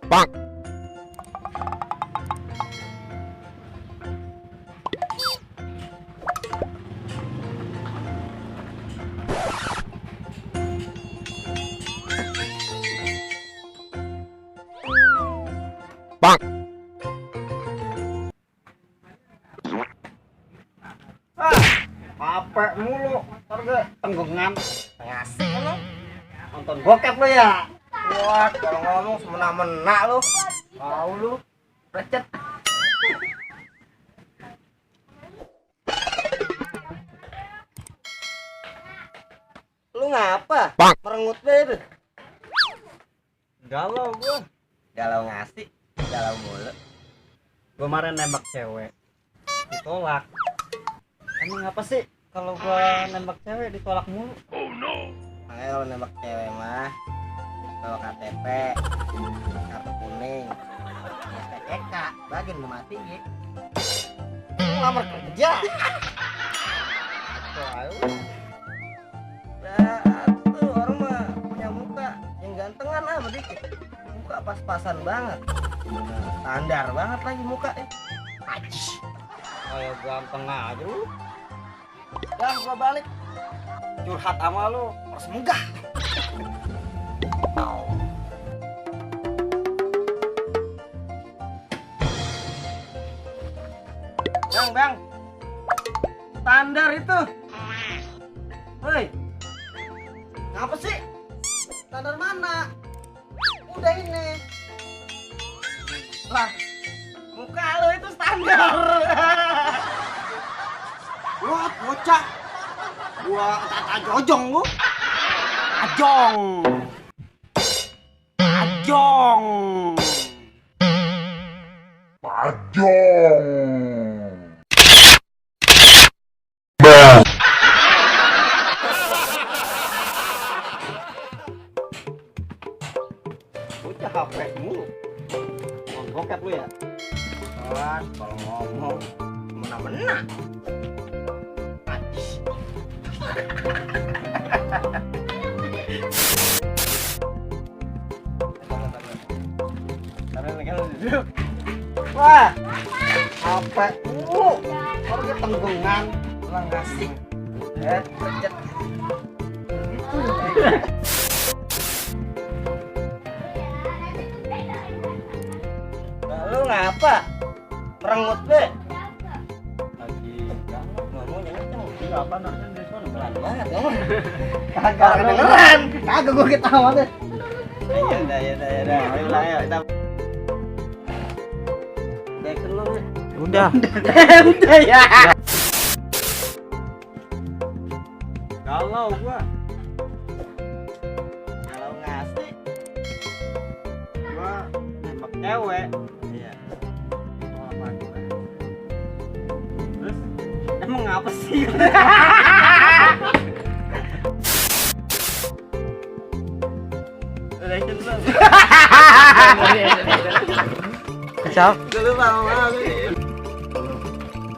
Bang. Bang. Capek mulu, ntar gue tenggengan. Ngasih lu. Nonton bokep lu ya? Wah, kalau ngomong semena-mena lu. Mau lu, recet. Lu ngapa? Bang. Merengut bebe. Galau gua. Galau ngasih, galau mulu. Gua kemarin nembak cewek, ditolak. Emang apa sih kalau gua nembak cewek ditolak mulu? Oh no. Makanya kalau nembak cewek mah bawa KTP, kartu kuning, STNK, bagian mau mati gitu. Ngelamar kerja. Tuh orang mah punya muka yang gantengan apa dikit. Muka pas-pasan banget. Standar banget lagi muka. Ajis. Kayak ganteng aja lu. Dah gua balik. Curhat sama lu, harus menggah. Bang. Standar itu. Hei. Ngapa sih? Standar mana? Udah ini. Lah, muka lu itu standar. Lu bocah. Gua kata ajojong lu. Ajong. Bocah HP mulu. Ngomong bokep lu ya? Awas kalau ngomong mena-mena. Ajis. Wah, HP mulu. Orangnya tenggengan, orang ngasih. Recet. Lu ngapa? Merengut be? Lagi ngomongnya kenceng. Apa namanya di sana? Pelan banget kamu. Kagak kedengeran. Kagak gua ketawa deh. Ya udah. Ayo kita. Action lu. Udah. Udah ya. Galau gua. Galau ngasih. Gua nembak cewek. Iya. Tolak gua. Terus emang ngapa sih? Udah itu belum? Kecap. Dulu bang.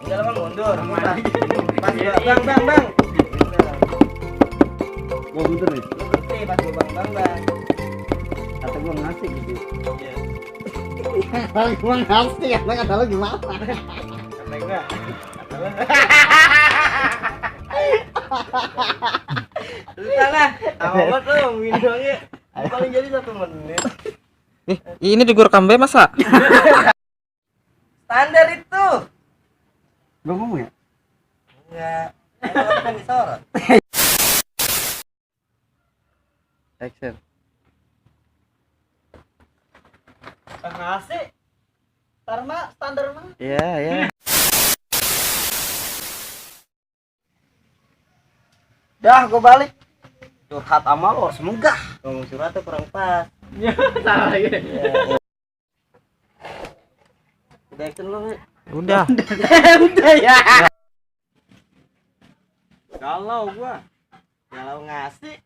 Udah bang mundur. Pas bang. Gua mundur nih. Berarti pas gua bang. Kata gua ngasih gitu. Iya. Kalau gua ngasih ya, kata lu gimana? Kata gua. Salah. Amat lu videonya. Paling jadi 1 menit. Ini di gua rekam be masa? Standar itu. Gua ngomong ya? Enggak. Kan disorot. Action. Ngasih. Tarma standar mah. Iya. Dah gua balik. Curhat sama lo harus menggah. Ngomong curhatnya kurang pas. Ya, salah lagi. Udah action lo. Udah. Udah ya. Galau gua. Galau ngasih.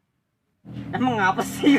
Emang ngapa sih?